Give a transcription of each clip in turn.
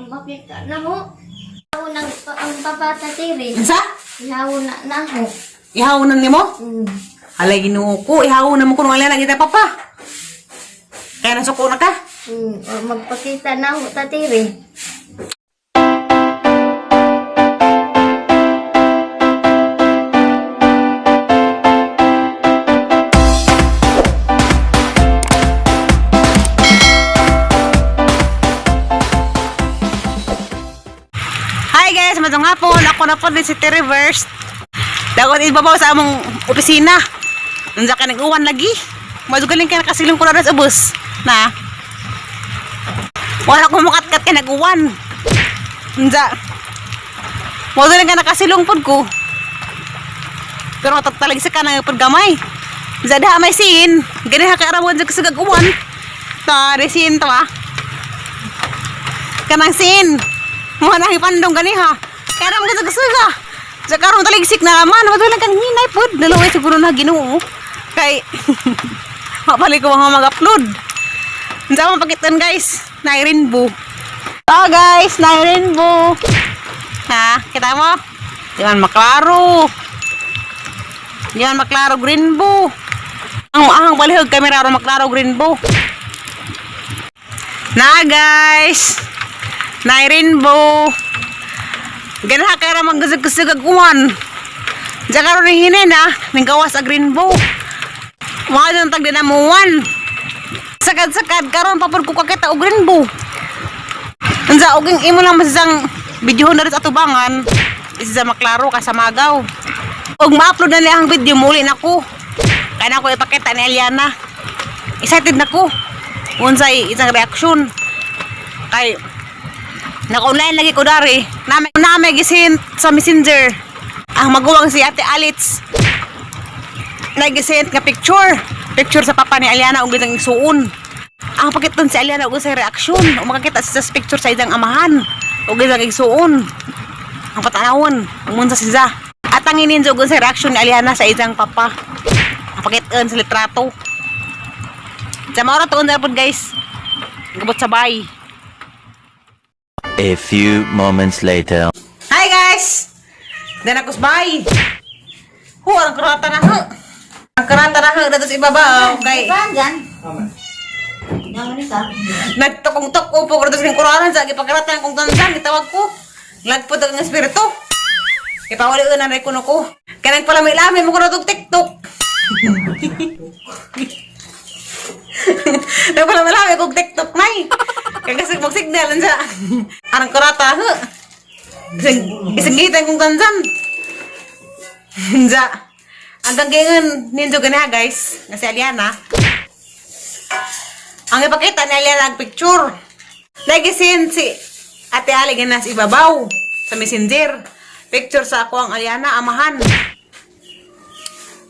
Makita na ho. Ako nang ang papatatiri. Unsa? Ihaw na na ho. Ihawonan nimo? Mm. Alay Ginoo ko, ihawonan mo kuno Aliana kita papa. Kaya nasuko na ka. O, magpakita na ho tatiri. Hi guys, matong hapon. Ako na po din si Terry Verse. Dagot ibabaw sa among opisina. Nandiyan ka nag-uwan lagi. Madugaling ka nakasilong ko na sa ubos. Na. Wala ko mukatkat ka nag-uwan. Nandiyan. Madugaling ka nakasilong pod ko. Pero matatalag sa ka ng paggamay. Nandiyan daha may sin. Gani ha kaarawan sa kasagag uwan. Ta, resin to ah. Kanang sin. Mga nahipandong gani ha. Kaya naman kasi gusto ka. Sa karon taligsik na naman. Wala kang hinay pod. Naluway siguro na Ginoo. Kay mapalik ko mga mag-upload. Ang sama pakitan guys. Na rainbow. Oh guys, na rainbow. Ha, kita mo? Di man maklaro. Di man maklaro rainbow. Ang ahang balihog kamera ro maklaro rainbow. Na guys. Na rainbow. Ganaha kay ra maggasag-gasag ag uwan. Diyan karon ni hinay na, ning gawas ag rainbow. Mga dyan tag dinamuan. Sakad-sakad karon papud ko kakita og rainbow. Unsa og imo lang masisang video na rin sa atubangan, isa maklaro ka sa magaw. Og ma-upload na niya ang video muli na ko. Kaya na ko ipakita ni Eliana. Excited na ko. Unsay isang reaksyon. Kay naka-online lagi ko dari. Nami nami gisin sa Messenger. Ang maguwang si Ate Alitz. Nagisent nga picture. Picture sa papa ni Aliana ug isang isuon. Ang pakiton si Aliana ug sa reaksyon. Ug makakita siya sa picture sa isang amahan ug isang igsuon. Ang patanawon, ang munsa siya. At ang ininjo ug sa reaksyon ni Aliana sa isang papa. Ang pakiton sa litrato. Sa maura tuon na pod guys. Gabot sa bay. A few moments later. Hi guys! Dan ako sa bay. Hu, ang karata na ho. Ang karata na ho dito sa ibabaw kay Diyan. Naman ka. nagtukong-tuk ko po ko sa kuranan sa gipakaratan kong tansan gitawag ko. Lagpod ang espiritu. Ipawali na rin kuno ko. Kanang pala may lami mo kuno tog TikTok. Nagpala may lami kog TikTok nay. Kay kasi mag signal unsa. Arang karata ho. Isang kong tansan. Unsa. Ang ganggingan ninyo ganiha guys, nga si Aliana. Ang ipakita ni Aliana ang picture. Lagi sin si Ate Ali ganas ibabaw sa messenger. Picture sa ako ang Aliana amahan.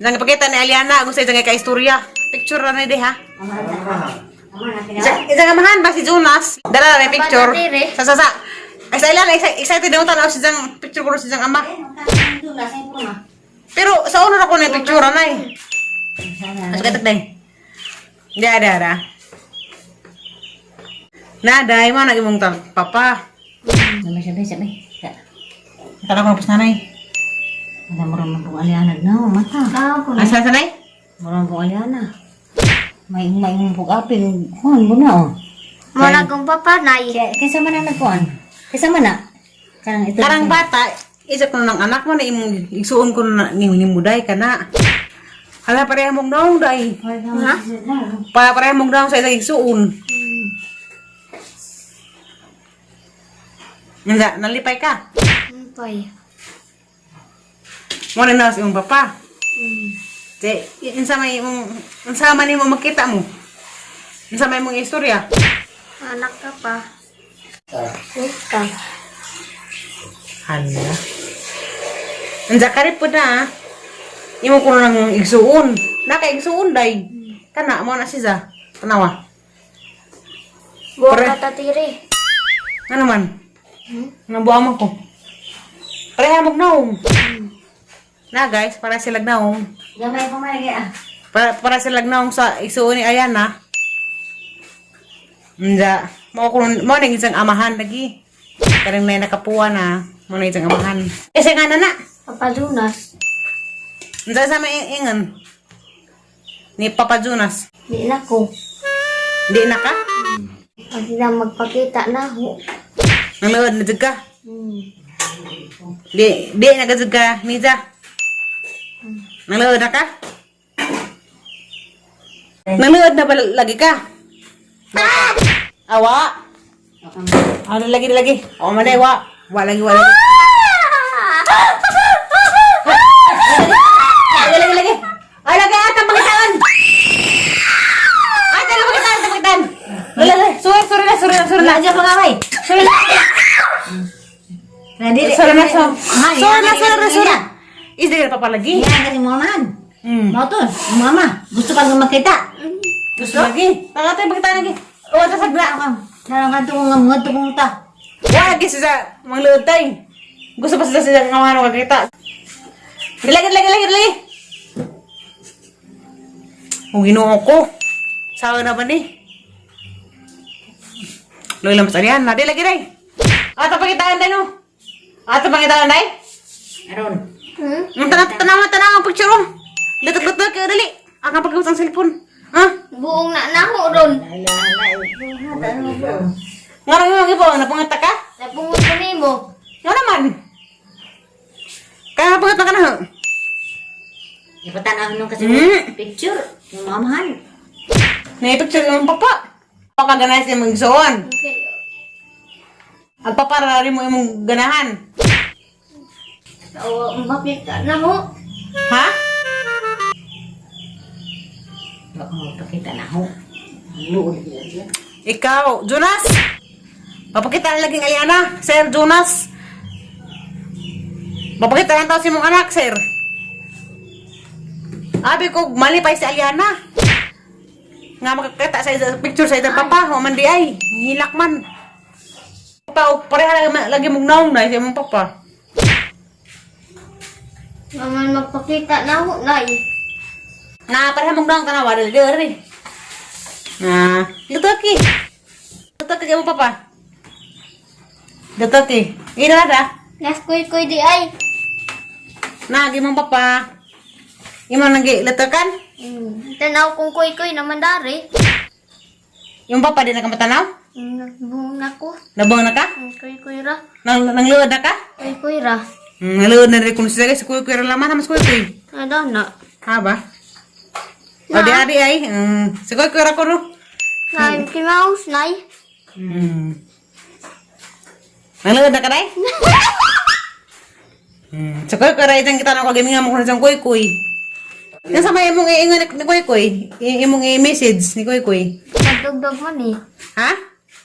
Nang ipakita ni Aliana kung sa isang kaistorya. Picture na ni ha. Isang amahan ba si Jonas? Dala na yung picture. Sa sa sa. Ay sa Aliana excited na tanaw sa isang picture ko sa isang ama. Pero sa una na ko na yung picture na eh. Mas katak day. Di ada ada. Na day mo na imong papa. Sabay, sabay, sabay. Tara ko na pus nanay. Wala mo rin pong aliana na, mata. Ako na. Asa sanay? Mo rin pong aliana. May may mong apil. Kuan mo na, oh. Muna kong papa na. Kaysa man na nagkuan. Kaysa man na. Karang ito. Karang bata, isa ko ng anak mo na imong igsuon ko na ni ni day ka na. Hala pareha mong naong day. Ha? Para pareha mong naong sa isang igsuon. Nga, nalipay ka. Pay. Mo na na sa imong papa. Mm. Di, unsa may imong unsa man nimo makita mo? Unsa may imong istorya? Anak ka pa. Ka. Hala. Unsa ka rin po na ah. Imo ko nang igsuon. Naka igsuon day. Kana mo na siya. Tanawa. Buwa Pare. ka tatiri. Ano man? Nabuha mo ko. Pareha mo naong. Na guys, para sila naong. Gamay ko man ah. Para sila naong sa igsuon ni Ayana. Unsa, mo ko mo nang isang amahan lagi. Kanang na nakapuwa na. Muna itong amahan. Eh, sa nga na na. Papa Jonas. Unsa sa may ingon? Ni Papa Jonas. Di na ko. Di na ka? Pag na magpakita na ho. Nangluod na jud ka? Hmm. Di, di na ka jud ka, Nija. Nangluod na ka? Nangluod na ba lagi ka? Awa. Ano lagi lagi? O man wa. Wa lagi wa lagi. Lagi lagi lagi. Ay lagi ata pakitaan. Ata pakitaan, pakitaan. Lagi lagi. Sorry, sorry na, sorry na, sorry na. Wala pangaway. Sorry na. Na dili. Sorry na, sorry. Sorry na, sorry na, sorry. Is di ka pa lagi? Yan kasi mamahan. Mao to, mama. Gusto ka nga makita. Gusto lagi. Pakatay pakitaan lagi. O ata sagla. Narang kadto nga mga kong ta. Wa lagi sila mangluod tay. Gusto pa sila sila nga ano kakita. Lagi lagi lagi lagi. Kung Ginoo ko. Sawa na ba ni? Loy lang sa na. Di lagi day. Ato pakitaan day no. Ato pakitaan day. Aron. Hmm? Ang tanaw tanaw tanaw ang picture oh. Lutok-lutok kay dali. Akang pagkabot ang cellphone. Ha? Buong na na ho ron. Nga nang imong ibo napangata ka? Napungot ko nimo. Nga naman. Kaya napangat na ka na. Ha? Ipatan nung kasi picture ng mamahan. Naipicture yung papa. Papa ganahan sa imong igsoon. Okay. Ang papa ra rin mo imong ganahan. Oo, makita na ho. Ha? Baka magpakita na ho. Luod siya. Ikaw, Jonas! Papakita na laging Aliana, Sir Jonas. Papakita lang tao si mong anak, sir. Abi ko, mali pa si Aliana. Nga makakita sa picture sa isang papa, o man di ay, hilak man. Pa, o, pareha lagi, lagi mong naong na, si mong papa. Naman magpakita na ho, nay. Na, pareha mong naong tanawa, dali, dali. Na, lutoki. Lutoki kay mong papa. Lutoki. Ina na Nas kuy-kuy di ay. Nagi mong papa. Imo nagi latakan? Tanaw kong kuy-kuy naman dari. Yung papa di na ka matanaw? Buong na ko. Nabuang na ka? Kuy-kuy ra. Nang nangluod na ka? Kuy-kuy ra. Nangluod na rin kung siya guys. Kuy kuy ra laman hamas kuy kuy. Ada na. Ha ba? O di adi ay. Sa kuy kuy ra ko no. Nay, Mickey Mouse, nay. Nangluod na ka day? Sa kuy kuy ra itang kita na ko gaminga mo kuno sa kuy kuy. Nasa may imong iingon ni kuy kuy, imong i-message ni kuy kuy. Tadugdog man eh. Ha?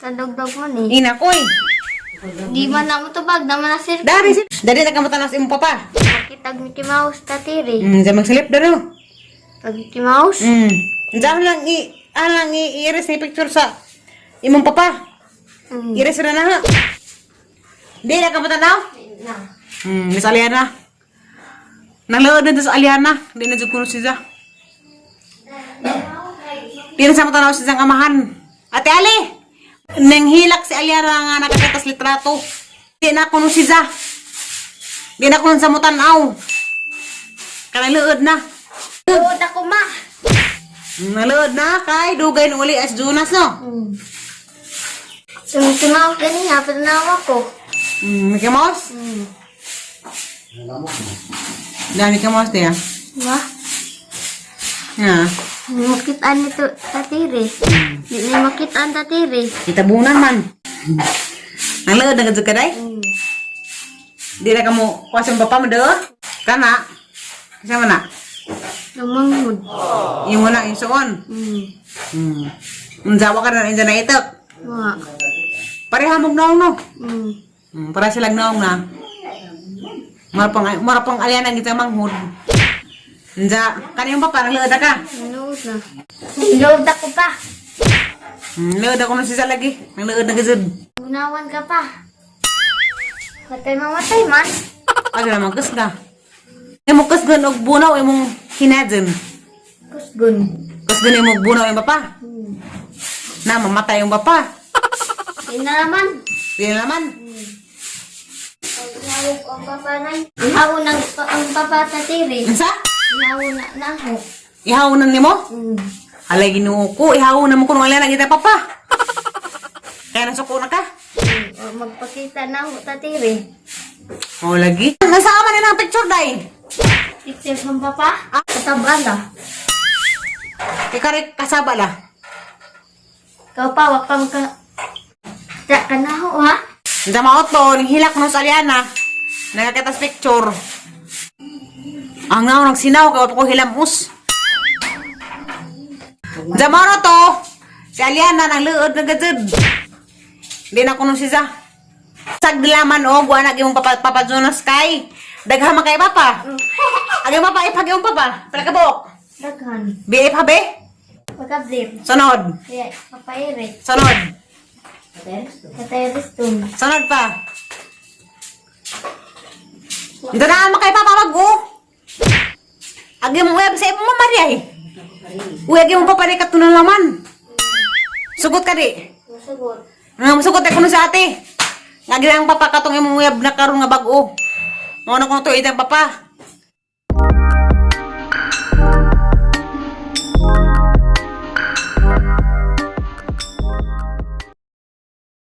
Tadugdog man eh. Ina kuy. Di man na mo tubag, naman na sir. Dari si dari na ka matanas imong papa. Makitag Mickey Mouse, tatiri. Diyan magsilip daro. Pag Mickey Mouse, Diyan lang i ah lang i iris ni picture sa imong papa. Iris ra na ha. Di na ka matanaw? Na. Miss Aliana. Nangluod na to sa Aliana. Di na jud kuno siya. Di na sa matanaw siya ang amahan. Ate Ali! Nanghilak si Aliana nga nakakatas litrato. Di na kuno siya. Di na kuno sa mutanaw. Kanang na. Luod ako ma. Nalood na kay dugay nung uli as Jonas no. Sa Mickey Mouse ganina, patanaw ako. Mickey Mouse. Dami Mickey Mouse niya. Ba? Ha. Makitaan nito tatiri. Di na makitaan tatiri. Itabunan man. Nalood na kadto ka day? Di na kamo kuha papa mo do? Kana. Kasama na. Lumanghod. Imo na yung suon. Unjawa ka na inja na itok. Wa. Pareha mong naong no. Para silang naong na. Mara pang alyan ang gitang manghud. Unja, kaniyong papa nagluod na ka. Luod na. Luod ako pa. Luod ako nung sisa lagi. Nagluod na gazud. Gunawan ka pa. Matay mamatay man. Asa naman kusga. Imo kusgan og bunaw imong hinadin. Kusgun. Kusgan imong bunaw imong papa. Na mamatay yung papa. Di na naman. Di na naman. Ihawo ang papa na. Ihawo ng ang papa tatiri. Unsa? Ihawo na na ako. Ihawonan nimo? Mm. Alay, Ginoo ko, ihawonan mo kuno alay kita papa. Kaya nasuko na ka. O, magpakita na ako tatiri. Oh, lagi. Nasa ama na ang picture day. Picture ng papa? Katabaan na. Ikaw kasaba la. Ikaw pa, wapang ka. Ta ka na ho, ha? Sa mao to, hilak no sa Aliana. Nagkakitas picture. Ang naon nagsinaw kay ko hilamos. Sa mao na to, si Aliana nang luod na gajud. Di na kuno si Za. Saglaman og wa na imong papa, Papa Jonas kay. Daghan man kay papa. Ang imong papa ipag imong papa. Pala ka buok. Daghan. BF habe. Pagkablip. Sunod. Kaya, Papa Eric. Sunod. Tatay Riston. Sunod pa. Danaan mo kay Papa mag oh. Agi mo uyab sa imo Maria eh. Uy, agi mo papari ka tunan laman. Sugot ka di. Masugot. Nga musugot ay kuno sa ate. Nga ginang papa katong imong uyab na karon nga bag-o. Mao na kuno to itang papa.